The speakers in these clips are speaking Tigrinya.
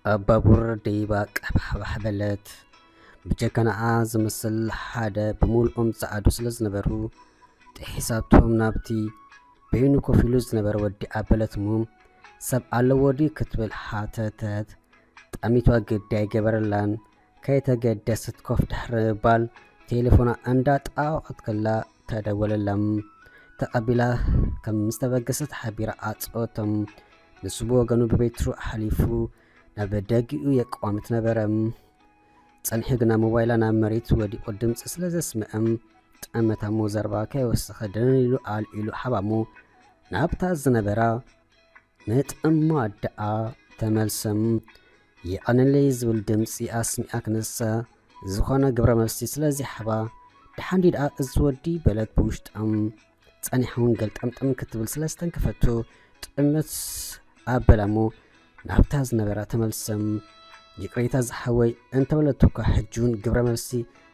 ኣብ ባቡር ደይባ ቀባሕባሕ በለት። ብጀካናኣ ዝመስል ሓደ ብምልኦም ጸዓዱ ስለ ዝነበሩ፣ ጥሒሳቶም ናብቲ በይኑ ኮፍ ኢሉ ዝነበረ ወዲ ኣበለት እሞ፣ "ሰብ ኣለዎ ድዩ?" ክትብል ሓተተት። ጠሚቷ ግዲ ኣይገበረላን። ከይተገደሰት ኮፍ ድሕሪ ምባል፣ ቴሌፎና እንዳጣወቐት ከላ ተደወለላ። ተቐቢላ ከም ዝተበገሰት ሓቢራ ኣጽወቶም። ንሱ ብወገኑ ብቤትሩ ሓሊፉ ናብ ደጊኡ የቋምት ነበረ። ጸኒሑ ግና ሞባይላ ናብ መሬት ወዲቑ ድምጺ ስለ ዘስምዐ፣ ጠመታሞ ዘረባ ከይወሰኸ ደነን ኢሉ ኣልዒሉ ሓባሞ። ናብታ ዝነበራ ምጥማት ደኣ ተመልሰ። "የቐንለይ" ዝብል ድምጺ ኣስሚዓ ክንሳ፣ ዝኾነ ግብረ መልሲ ስለ ዘይሓባ፣ "ደሓን ድዩ ደኣ እዚ ወዲ?" በለት ብውሽጣ። ጸኒሓ እውን ገልጠምጠም ክትብል ስለ ዝተንከፈቶ፣ ጥምት ኣበላሞ ናብታ ዝነበራ ተመልሰ። "ይቕሬታ ዝሓወይ" እንተበለቶ እኳ፣ ሕጂ እውን ግብረ መልሲ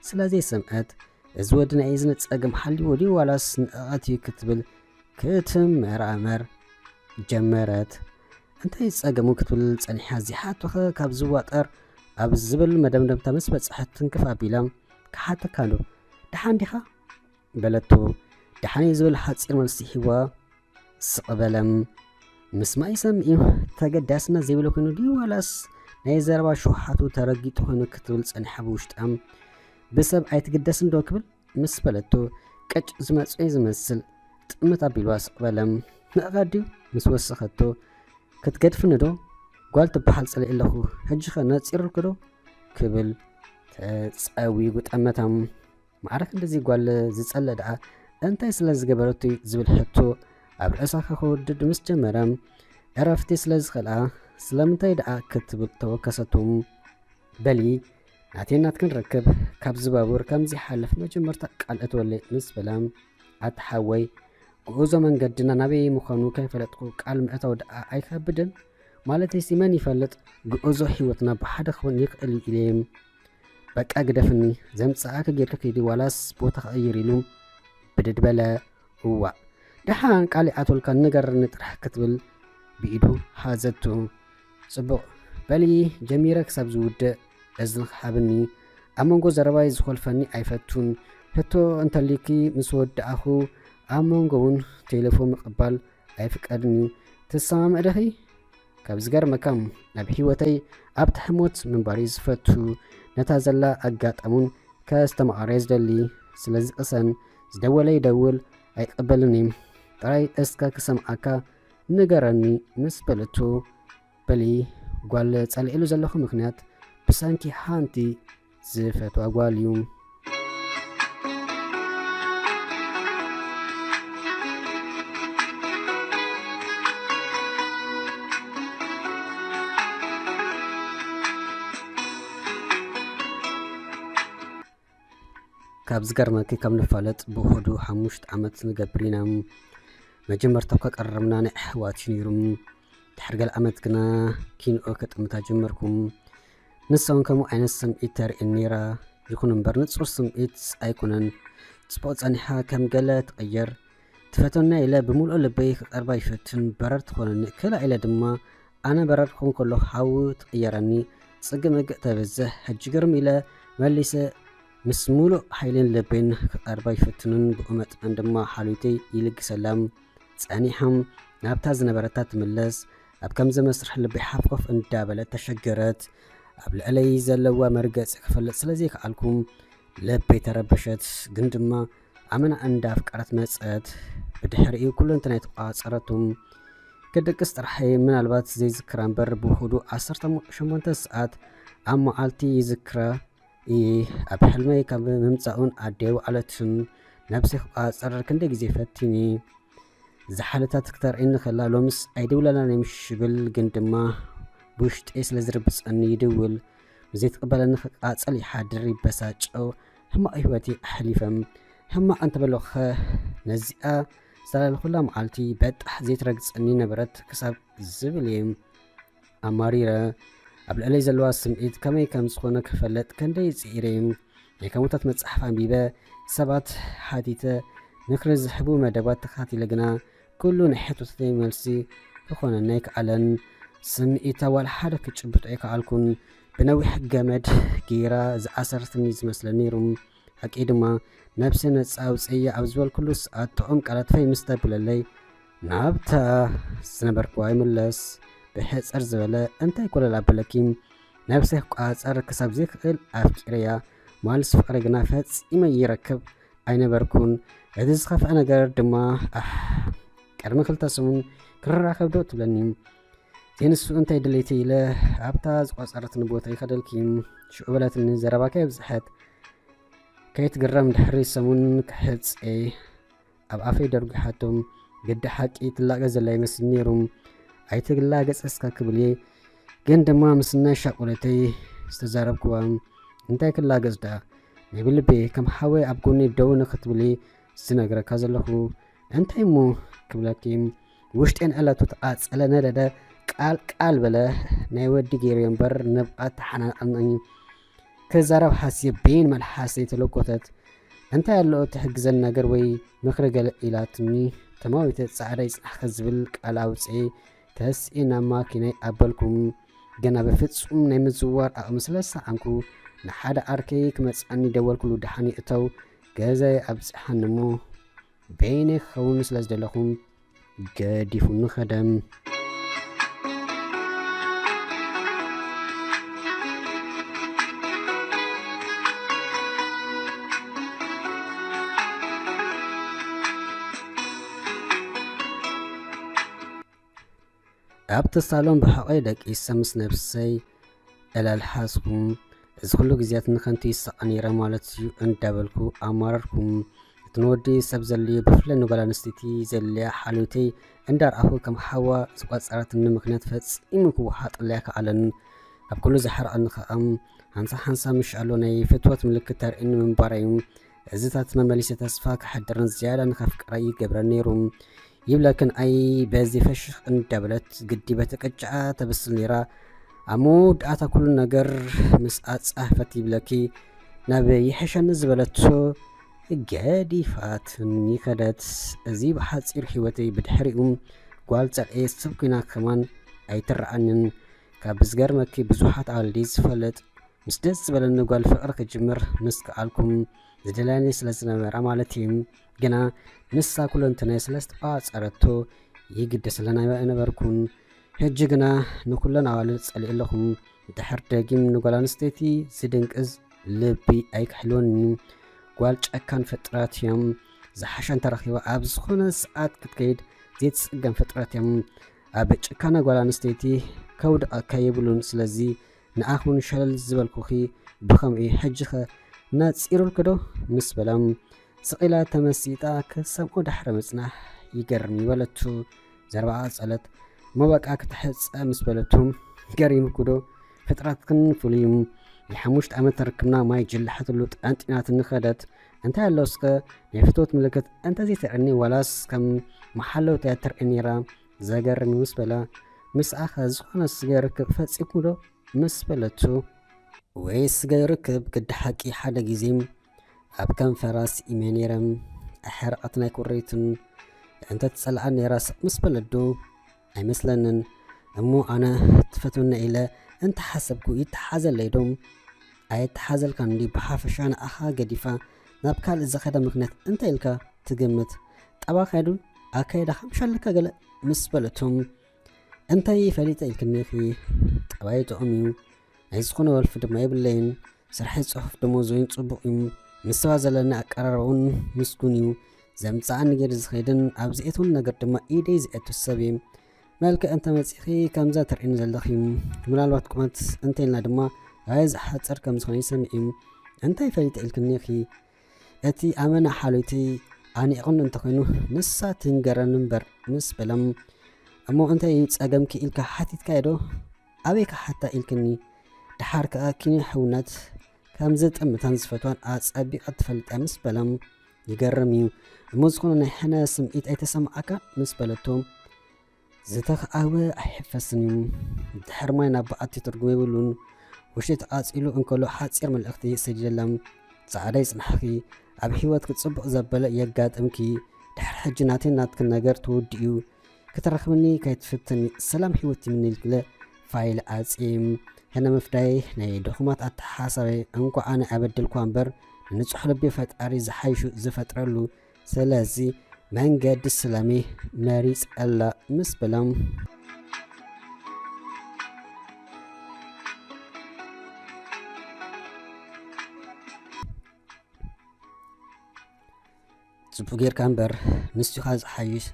ስለ ዘይሰምዐት፣ "እዚ ወዲ ናይ እዝኒ ጸገም ሓልይዎ ድዩ ዋላስ ንዕቐት እዩ?" ክትብል ክትመራመር ጀመረት። "እንታይ ጸገሙ?" ክትብል ጸኒሓ፣ "እዚ ሕቶኸ ካብ ዝዋጠር?" ኣብ ዝብል መደምደምታ ምስ በጽሐት፣ ትንክፍ ኣቢላ፣ "ክሓተካ ዶ?" "ደሓን ዲኻ?" በለቶ። "ደሓን እየ" ዝብል ሓጺር መልሲ ሂባ ስቕ በለ። ምስማዕ ይሰምዕ እዩ። ተገዳስነት ዘይብሉ ኮይኑ ድዩ ዋላስ ናይ ዘረባ ሽውሓቱ ተረጊጡ ኮይኑ ክትብል ጸኒሓ ብውሽጣ። "ብሰብ ኣይትግደስን ዶ?" ክብል ምስ በለቶ፣ ቅጭ ዝመጽኦ ዝመስል ጥምት ኣቢልዋ ስቕ በለ። "ንዕቐት ድዩ?" ምስ ወሰኸቶ፣ "ክትገድፍኒ ዶ? ጓል ትበሃል ጸሊኤ ኣለኹ፣ ሕጂኸ ነጺሩልኪ ዶ?" ክብል ተጸዊጉ ጠመታ። "ማዕረ ክንድዚ ጓል ዝጸልእ ደኣ እንታይ ስለ ዝገበረቱ?" ዝብል ሕቶ ኣብ ርእሳ ከወድድ ምስ ጀመረ፣ ዕረፍቲ ስለ ዝኸልኣ፣ "ስለምንታይ ደኣ?" ክትብል ተወከሰቱ። "በሊ፣ ናተይን ናትክን ርክብ ካብዚ ባቡር ከም ዘይሓልፍ መጀመርታ ቃል እትወለይ" ምስ በላ፣ "ኣታ ሓወይ፣ ጉዕዞ መንገድና ናበይ ምዃኑ ከይፈለጥኩ ቃል ምእታው ደኣ ኣይከብድን? ማለተይሲ መን ይፈልጥ፣ ጉዕዞ ህይወትና ብሓደ ክኸውን ይኽእል እዩ" ኢለ፣ "በቃ ግደፍኒ፣ ዘምጽኣኪ ጌርኪ ኪዲ ዋላስ ቦታ ክቕይር" ኢሉ ብድድ በለ። "እዋእ፣ ደሓን ቃል ይኣትወልካ ንገረኒ ጥራሕ" ክትብል ብኢዱ ሓዘቱ። "ጽቡቕ፣ በሊ ጀሚረ ክሳብ ዝውድእ እዝንኺ ሃብኒ። ኣብ መንጎ ዘረባይ ዝኾልፈኒ ኣይፈቱን። ሕቶ እንተልዩኪ ምስ ወዳእኹ ኣብ መንጎ እውን ቴሌፎን ምቕባል ኣይፍቀድን እዩ። ትሰማምዒ ዲኺ? ካብ ዝገርመካ ኣብ ህይወተይ ኣብ ትሕሞት ምንባር እዩ ዝፈቱ። ነታ ዘላ ኣጋጣሙን ከስተማቕሮ እየ ዝደሊ። ስለዚ ቅሰን፣ ዝደወለ ይደውል ኣይቅበልን እዩ። ጥራይ እስከ ክሰምዓካ ንገረኒ" ምስ በለቶ፣ "በሊ ጓል ጸሊኤሉ ዘለኹ ምኽንያት ብሰንኪ ሓንቲ ዝፈትዋ ጓል እዩ።" ካብ ዝገርመኪ፣ ካብ ንፋለጥ ብውሑዱ ሓሙሽተ ዓመት ንገብር ኢና። መጀመርታ እኳ ቀረርብና ናይ ኣሕዋት እዩ ነይሩ። ድሕሪ ገለ ዓመት ግና ኪንኦ ከጠምታ ጀመርኩ። ንሳ እውን ከምኡ ዓይነት ስምዒት ተርእየኒ ነይራ። ይኹን እምበር ንጹር ስምዒት ኣይኮነን። ጽቡቕ ጸኒሓ ከም ገለ ትቕየር። ትፈትወና ኢለ ብምልኦ ልበይ ክቐርባ ይፈትን፣ በረር ትኾነኒ። ክላ ኢለ ድማ ኣነ በረር ክኾን ከለኹ ሓዊ ትቕየረኒ። ጽግእ ምግእ ተብዝሕ። ሕጂ ግርም ኢለ መሊሰ ምስ ምሉእ ሓይልን ልበይን ክቐርባ ይፍትንን ብኡ መጠን ድማ ሓልዮተይ ይልግሰላ። ጸኒሓ ናብታ ዝነበረታ ትምለስ። ኣብ ከምዚ መስርሕ ልበይ ሓፍኮፍ እንዳበለት ተሸገረት። ኣብ ልዕለይ ዘለዋ መርገጺ ክፈልጥ ስለ ዘይከኣልኩ ልበይ ተረበሸት። ግን ድማ ኣመና እንዳፍቀረት መጸት። ብድሕሪኡ ኩለንትናይ ተቋጸረቱ። ክድቅስ ጥራሕ ምናልባት ዘይዝክራ እምበር ብውሑዱ ዓሰርተ ሸሞንተ ሰዓት ኣብ መዓልቲ ይዝክራ እየ። ኣብ ሕልመይ ካብ ምምጻኡን ኣደይ ወዓለትን ነብሰይ ክቋጸር ክንደይ ግዜ ፈቲኒ። ዝሓለታት ክተርእየኒ ከላ ሎምስ ኣይድውለላን እየ ምሽ ይብል፣ ግን ድማ ብውሽጠይ ስለ ዝርብጸኒ ይድውል። ብዘይትቕበለኒ ክቃጸል ይሓድር ይበሳጨው። ሕማቕ ህይወት ኣሕሊፈ። ሕማቕ እንተበለኹኸ ነዚኣ ዝተላለኹላ መዓልቲ በጣሕ ዘይትረግጸኒ ነበረት ክሳብ ዝብል እየ ኣማሪረ። ኣብ ልዕለይ ዘለዋ ስምዒት ከመይ ከም ዝኾነ ክፈልጥ ክንደይ ጽዒረ። ናይ ከሙታት መጽሓፍ ኣንቢበ፣ ሰባት ሓቲተ፣ ምኽሪ ዝሕቡ መደባት ተኸታቲለ ግና ኩሉ ናይ ሕቶታተይ መልሲ ክኾነኒ ኣይከኣለን። ስምዒታ ዋላ ሓደ ክጭብጦ ኣይከኣልኩን። ብነዊሕ ገመድ ገይራ ዝኣሰረትኒ ዝመስለ ነይሩ። ሓቂ ድማ፣ ነብሰ ነጻ ኣውጽእያ ኣብ ዝበልኩሉ ሰዓት፣ ጥዑም ቃላት ፈይ ምስ ተብለለይ፣ ናብታ ዝነበርኩዋ ይምለስ። ብሕጽር ዝበለ፣ እንታይ ኮለል ኣበለኪ? ነብሰይ ክቆጻጸር ክሳብ ዘይክእል ኣፍቂረያ። ማልስ ፍቕሪ ግና ፈጺመ ይረክብ ኣይነበርኩን። እቲ ዝኸፍአ ነገር ድማ፣ ኣሕ፣ ቅድሚ ክልተ ሰሙን ክራኸብ ዶ ትብለኒ? ዘይንሱ እንታይ ድሌቲ ኢለ ኣብታ ዝቆጸረትኒ ቦታ ይኸደልኪ። ሽዑ በለትኒ፣ ዘረባካ የብዝሐት። ከይትግረም፣ ድሕሪ ሰሙን ክሕጽ ኣብ ኣፈይ ደርጒሓቶም። ግዲ ሓቂ ትላገጽ ዘላ ይመስል ነይሩ። ኣይትላገጽ እስካ ክብል እየ፣ ግን ድማ ምስ ናይ ሻቁለተይ ዝተዛረብክዋ፣ እንታይ ክላገጽ ደኣ? ናይ ብልቤ ከም ሓወይ ኣብ ጎኒ ደው ንክትብሊ ዝነግረካ ዘለኹ። እንታይ እሞ ክብለኪ? ውሽጤን ዕለቱ ተቓጸለ፣ ነደደ፣ ቃል ቃል በለ። ናይ ወዲ ገይሩ እምበር ንብዓት ተሓናነቐኒ። ክዛረብ ሓስየ፣ በይን መልሓሰይ ተለኮተት። እንታይ ኣሎ ትሕግዘን ነገር ወይ ምኽሪ ገለ ኢላትኒ። ተማዊተ፣ ጻዕዳ ይጽናሕከ ዝብል ቃል ኣውጽኤ ተስኤ ናብ ማኪናይ ኣበልኩም። ገና ብፍጹም ናይ ምዝዋር ዓቕሚ ስለ ዝሰኣንኩ፣ ንሓደ ዓርከይ ክመጽኣኒ ደወልኩሉ። ደሓን ይእተው፣ ገዛይ ኣብጽሓኒ እሞ በይነይ ክኸውን ስለ ዝደለኹ፣ ገዲፉኒ ኸደ። ኣብቲ ሳሎን ብሕቖይ ደቂሰ ምስ ነብሰይ ዕላል ሓዝኩ። እዚ ኩሉ ግዜያት ንኸንቱ ይሳቐ ነይረ ማለት እዩ እንዳበልኩ ኣማረርኩ። እቲ ንወዲ ሰብ ዘድልዮ፣ ብፍላይ ንጓል ኣንስተይቲ ዘድልያ ሓልዮተይ እንዳርኣኹ ከም ሓዋ ዝቖጸረትኒ ምኽንያት ፈጺሙ ክወሓጠለይ ኣይከኣለን። ካብ ኩሉ ዘሕርቐኒ ከኣ፣ ሓንሳብ ሓንሳብ ምሽ ኣሎ ናይ ፍትወት ምልክት ተርእየኒ ምንባራ እዩ። እዚታት መመሊሰ ተስፋ ከሕድርን ዝያዳ ንኸፍቅራ ይገብረኒ ነይሩ። ይብለክን ኣይ በዚ ፈሽኽ እንዳበለት ግዲ በቲ ቅጫኣ ተብስል ነይራ። ኣብ መወዳእታ ኩሉ ነገር ምስ ኣጻፈት ይብለኪ ናብ ይሕሸኒ ዝበለቶ ገዲፋትኒ ከደት። እዚ ብሓጺር ህይወተይ። ብድሕሪኡ ጓል ጸልኤ ሰብ ኮይና ከማን ኣይትረኣንን። ካብ ዝገርመኪ ብዙሓት ኣዋልዲ ዝፈልጥ ምስ ደስ ዝበለኒ ጓል ፍቕሪ ክጅምር ምስ ከኣልኩም ዝደልያኒ ስለ ዝነበራ ማለት እዩ። ግና ንሳ ኩለንትናይ ስለ ዝተቋጸረቶ ይግደሰለን ኣይነበርኩን። ሕጂ ግና ንኩለን ኣዋልድ ጸሊኤ ኣለኹ። ድሕር ደጊም ንጓል ኣንስተይቲ ዝድንቅዝ ልቢ ኣይክሕልወን እዩ። ጓል ጨካን ፍጥረት እዮም። ዝሓሸ እንተረኺባ ኣብ ዝኾነ ሰዓት ክትከይድ ዘይትጽገም ፍጥረት እዮም። ኣብ ጭካነ ጓል ኣንስተይቲ ከውድቐካ የብሉን። ስለዚ ንኣኹን ሸለል ዝበልኩኺ ብኸምኡ እዩ። ሕጂኸ ነጺሩልኪ ዶ? ምስ በላ ስቕ ኢላ ተመሲጣ ክሰምዖ ድሕሪ ምጽናሕ፣ ይገርም እዩ በለቱ። ዘረባኣ ቀጸለት። እሞ በቃ ክትሕጸ ምስ በለቱ፣ ገሪሙኪ ዶ? ፍጥረትክን ፍሉይ እዩ። ናይ ሓሙሽተ ዓመት ርክብና ማይ ጅላሓትሉ ጠንጢናትኒ ከደት። እንታይ ኣሎ እስከ ናይ ፍትወት ምልክት እንተዘይተርእየኒ ዋላስ ከም መሓለውታ እያ ትርእየኒ ነይራ? ዘገርም እዩ ምስ በላ፣ ምስኣኸ ዝኾነ ስጋ ርክብ ፈጺምኩ ዶ? ምስ በለቱ፣ ወይ ስጋ ርክብ ግዲ ሓቂ ሓደ ግዜ ኣብ ከንፈራ ስኢመ ነይረ። ኣሕርቐት ናይ ኩረይትን እንተትጸልኣን ነይራ ስቕ ምስ በለት ዶ? ኣይመስለንን። እሞ ኣነ ትፈትወኒ ኢለ እንተሓሰብኩ ይተሓዘለይ ዶ? ኣይተሓዘልካን ድዩ? ብሓፈሻ ንኣኻ ገዲፋ ናብ ካልእ ዝኸደ ምኽንያት እንታይ ኢልካ ትግምት? ጠባኻ ዶ ኣካይዳኻ ምሽ ኣለካ ገለ ምስ በለቶም፣ እንታይ ፈሊጠ ኢልክኒ ኢኺ? ጠባይ ጥዑም እዩ። ናይ ዝኾነ ወልፊ ድማ የብለይን። ስርሐይ ጽሑፍ ደሞዙ እውን ጽቡቕ እዩ። ምስ ሰባት ዘለኒ ኣቀራርባ እውን ምስጉን እዩ። ዘምጽኣኒ ገይሩ ዝኸይድን ኣብ ዘእትወኒ ነገር ድማ ኢደይ ዘእቱ ሰብ እየ። መልክዕ እንተ መጺኺ ከምዛ ትርእይኒ ዘለኺ እዩ። ምናልባት ቁመት እንተ ኢልና ድማ ኣይ ዝሓጽር ከም ዝኾነ ይሰምዕ እዩ። እንታይ ፈሊጠ ኢልክኒ ኢኺ? እቲ ኣመና ሓልዮተይ ኣኒቑኒ እንተኾይኑ ንሳ ትንገረኒ እምበር ምስ በሎም፣ እሞ እንታይ እዩ ጸገምኪ ኢልካ ሓቲትካዮ ዶ? ኣበይ ክሓታ ኢልክኒ? ደሓር ከኣ ኪነ ሕውነት ከም ዝጥምታን ዝፈትዋን ኣጸቢቐ ትፈልጥ እያ ምስ በሎም፣ ይገርም እዩ። እሞ ዝኾነ ናይ ሕነ ስምዒት ኣይተሰምዓካ? ምስ በለቶ፣ ዝተኽኣወ ኣይሕፈስን እዩ። ድሕር ማይ ናብ በዓቲ ትርጉም የብሉን። ውሽጢ ተቓጺሉ እንከሎ ሓጺር መልእኽቲ ሰዲደላ። ጻዕዳ ይጽናሕኪ። ኣብ ህይወትኪ ጽቡቕ ዘበለ የጋጥምኪ። ድሕር ሕጂ ናተይን ናትክን ነገር ተወዲኡ። ክትረኽብኒ ከይትፍትኒ ሰላም ህይወት ይምንልክለ ፋይል ኣጽም። ሕነ ምፍዳይ ናይ ድኹማት ኣተሓሳበይ እንኳ ኣነ ኣበድልኳ እምበር ንንጹሕ ልቢ ፈጣሪ ዝሓይሹ ዝፈጥረሉ። ስለዚ መንገዲ ስለሚ መሪጸላ ምስ በሎም። ጽቡቕ ጌርካ እምበር ንሱ ኢኻ ዝሓይሽ።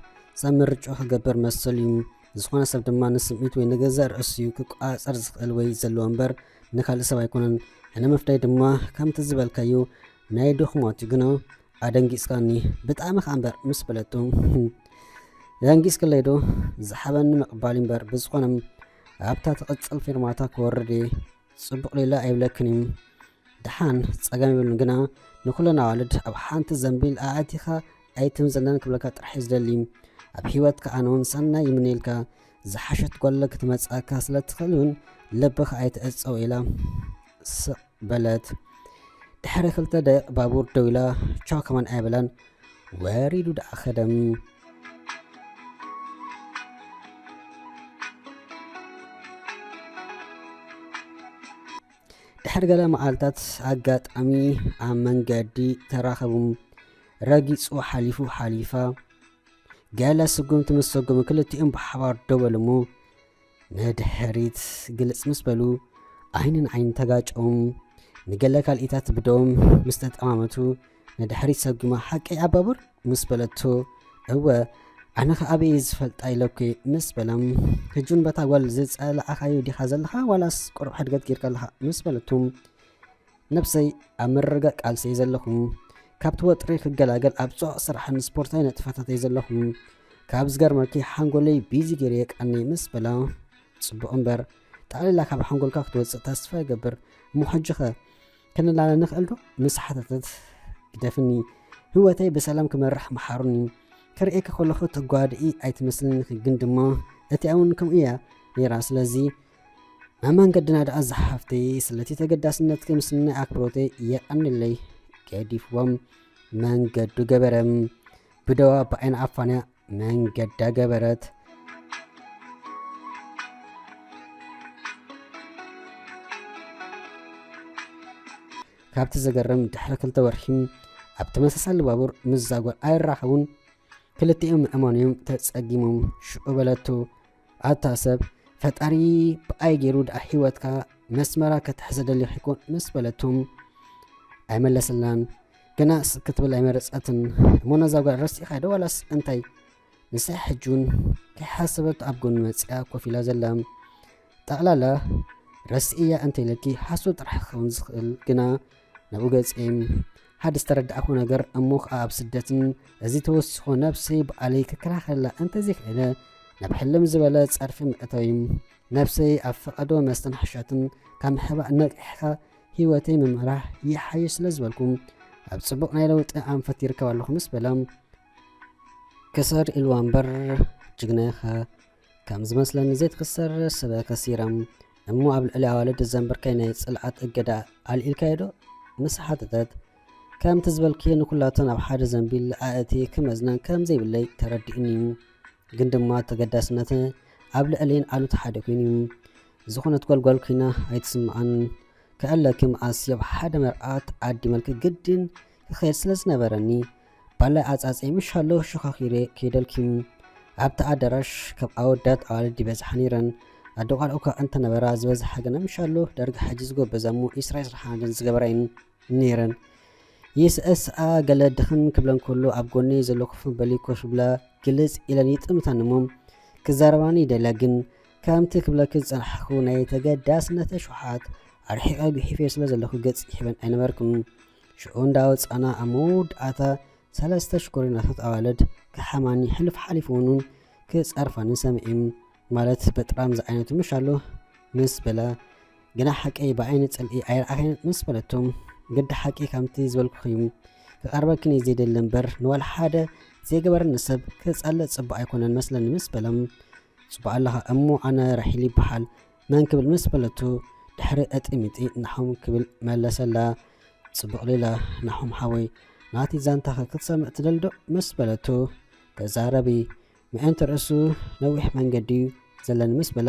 ሰብ ምርጫ ክገብር መሰል እዩ። ዝኾነ ሰብ ድማ ንስምዒት ወይ ንገዛእ ርእሱ እዩ ክቆጻጸር ዝኽእል ወይ ዘለዎ እምበር ንካልእ ሰብ ኣይኮነን። ሕነ ምፍዳይ ድማ ከምቲ ዝበልካዩ ናይ ድኹማት እዩ። ግና ኣደንጊጽካኒ ብጣዕሚ ኸኣ እምበር ምስ በለቱ፣ ደንጊጽክለይ ዶ? ዝሓበኒ ምቕባል እምበር ብዝኾነ ኣብታ ትቕጽል ፊርማታ ክወርድ እየ። ጽቡቕ ሌላ ኣይብለክን እዩ። ደሓን ጸገም የብሉን፣ ግና ንኹለን ኣዋልድ ኣብ ሓንቲ ዘንቢል ኣእቲኻ ኣይትምዘነን ክብለካ ጥራሕ እየ ዝደሊ። ኣብ ህይወትካ ኣነ እውን ሰናይ ይምነየልካ። ዝሓሸት ጓል ክትመጽኣካ ስለ ትኽእል እውን ልብኻ ኣይትዕጸው ኢላ ስቕ በለት። ድሕሪ ክልተ ደቂቕ ባቡር ደው ኢላ ቻው ከማን ኣይበላን። ወሪዱ ደኣ ኸደም። ድሕሪ ገለ መዓልታት ኣጋጣሚ ኣብ መንገዲ ተራኸቡ። ረጊጹ ሓሊፉ ሓሊፋ። ገለ ስጉምቲ ምስ ሰጉሙ ክልቲኦም ብሓባር ደው በሉ እሞ ንድሕሪት ግልጽ ምስ በሉ ዓይኒ ንዓይኒ ተጋጨው። ንገለ ካልኢታት ብደዎም ምስ ተጠማመቱ ንድሕሪት ሰጉማ ሓቀይ ኣባቡር ምስ በለቶ እወ ኣነ ኸኣ ኣበይ ዝፈልጣ ኢለኩ ምስ በሎም። ሕጂ እውን በታ ጓል ዝጸላእኻዮ ዲኻ ዘለኻ ዋላስ ቁሩብ ሕድገት ጌርካ ኣለኻ ምስ በለቱ ነብሰይ ኣብ ምርግጋእ ቃልሲ እየ ዘለኹ። ካብቲ ወጥሪ ክገላገል ኣብ ጽዑቕ ስራሕን ስፖርታዊ ነጥፋታት እየ ዘለኹ። ካብ ዝገርመኪ ሓንጎለይ ቢዚ ገይረ የቃኒ ምስ በላ ጽቡቕ እምበር ጠቕሊላ ካብ ሓንጎልካ ክትወጽእ ተስፋ ይገብር። እሞ ሕጂኸ ክንላለ ንኽእል ዶ? ምስ ሓተተት ግደፍኒ። ህይወተይ ብሰላም ክመርሕ መሓሩኒ። ክርእየኪ ከለኹ ትጓድኢ ኣይትመስልኒ ግን ድማ እቲኣ እውን ከምኡ እያ ነይራ። ስለዚ ኣብ መንገድና ደኣ ዝሓፍተይ ስለቲ ተገዳስነትኪ ምስናይ ኣክብሮተይ የቐንለይ። ገዲፍዎም መንገዱ ገበረ። ብደዋ ብዓይኒ ኣፋንያ መንገዳ ገበረት። ካብቲ ዘገርም ድሕሪ ክልተ ወርሒ ኣብ ተመሳሳሊ ባቡር ምስ ዛጓል ኣይራኸቡን። ክልቲኦም ምእማኖም ተጸጊሞም ሽዑ በለቱ ኣታ ሰብ ፈጣሪ ብኣይ ገይሩ ደኣ ህይወትካ መስመራ ከተሕዘ ደሊኺ ይኮን ምስ በለቱ ኣይመለሰላን። ግና ስቅ ክትብል ኣይመረጸትን። እሞ ነዛ ጓል ረሲእኻ ዶ ዋላስ እንታይ? ንሳ ሕጂ እውን ከይሓሰበት ኣብ ጎኑ መጺኣ ኮፍ ኢላ ዘላ። ጠቕላላ ረሲእያ እንተኢለኪ ሓሶት ጥራሕ ክኸውን ዝኽእል ግና ናብኡ ገጺ ሓደ ዝተረዳእኩ ነገር እሞ ኸኣ ኣብ ስደትን እዚ ተወሲኾ ነብሰይ ብኣለይ ክከላኸላ እንተዘይክእለ ናብ ሕልም ዝበለ ጸርፊ ምእታው እዩ። ነብሰይ ኣብ ፈቐዶ መስተንሓሻትን ካብ ምሕባእ ነቂሕካ ህይወተይ ምምራሕ ይሓይሽ ስለ ዝበልኩ ኣብ ጽቡቕ ናይ ለውጢ ኣንፈት ይርከብ ኣለኹ ምስ በላ ክሰር ኢልዋ እምበር ጅግና ኢኻ። ከም ዝመስለኒ ዘይትኽሰር ስበ ከሲራ እሞ ኣብ ልዕሊ ኣዋልድ ዘንበርካይ ናይ ጽልኣት እገዳ ኣልዒልካዮ ዶ? ምስ ሓተተት ከምቲ ዝበልክዮ ንኩላተን ኣብ ሓደ ዘንቢል ኣእቲ ክመዝነን ከም ዘይብለይ ተረዲኡኒ እዩ። ግን ድማ ተገዳስነት ኣብ ልዕሌን ኣሉት ሓደ ኮይኑ እዩ። ዝኾነት ጓልጓል ኮይና ኣይትስምዓን። ከእለኪ መኣስ ኣብ ሓደ መርዓት ዓዲ መልክ ግድን ክኸይድ ስለ ዝነበረኒ ባላይ ኣጻጸይ ምሻሎ ሸኻኺረ ከይደልኪ ኣብቲ ኣዳራሽ ካብ ኣወዳት ኣዋልድ ይበዝሓ ነይረን። ኣደ ቋልዑ እኳ እንተነበራ ዝበዝሓ ግና ምሻሎ ዳርጋ ሕጂ ዝጎበዛ እሞ ዒስራ ዒስራ ሓደን ዝገበራ እየን ነይረን። ይስእስኣ ገለ ድኽም ክብለን ከሎ ኣብ ጎነይ ዘሎ ኮፍ በሊ ኮሽ ብላ ግልጽ ኢለን ይጥምታኒ እሞ ክዛረባኒ ይደልያ ግን ከምቲ ክብለኪ ዝጸናሕኩ ናይ ተገዳስነት ኣሽውሓት ኣርሒቐ ጉሒፈዮ ስለ ዘለኹ ገጽ ይሕበን ኣይነበርኩን። ሽዑ እንዳወጻና ኣብ መወዳእታ ሰለስተ ሽኮሪናታት ኣዋልድ ክሓማኒ ሕሉፍ ሓሊፉ እውን ክጸርፋኒ ሰሚዑ ማለት በጥራም ዝዓይነቱ ምሽ ኣሎ ምስ በላ ግና ሓቀይ ብዓይኒ ጽልኢ ኣይረኣኸን ምስ በለቶ ግዲ ሓቂ ከምቲ ዝበልኩኺ እዩ። ክቐርበክን እዩ ዘይደሊ እምበር ንዋላ ሓደ ዘይገበረኒ ሰብ ክጸልእ ጽቡቕ ኣይኮነን መስለኒ ምስ በሎም ጽቡቕ ኣለኻ እሞ ኣነ ራሒል ይበሃል መን ክብል ምስ በለቱ ድሕሪ እጢ ሚጢ ናሆም ክብል መለሰላ። ጽቡቕ ሌላ ናሆም ሓወይ ናቲ ዛንታኸ ክትሰምዕ ትደሊ ዶ ምስ በለቱ ተዛረቢ ምእንቲ ርእሱ ነዊሕ መንገዲ እዩ ዘለኒ ምስ በላ፣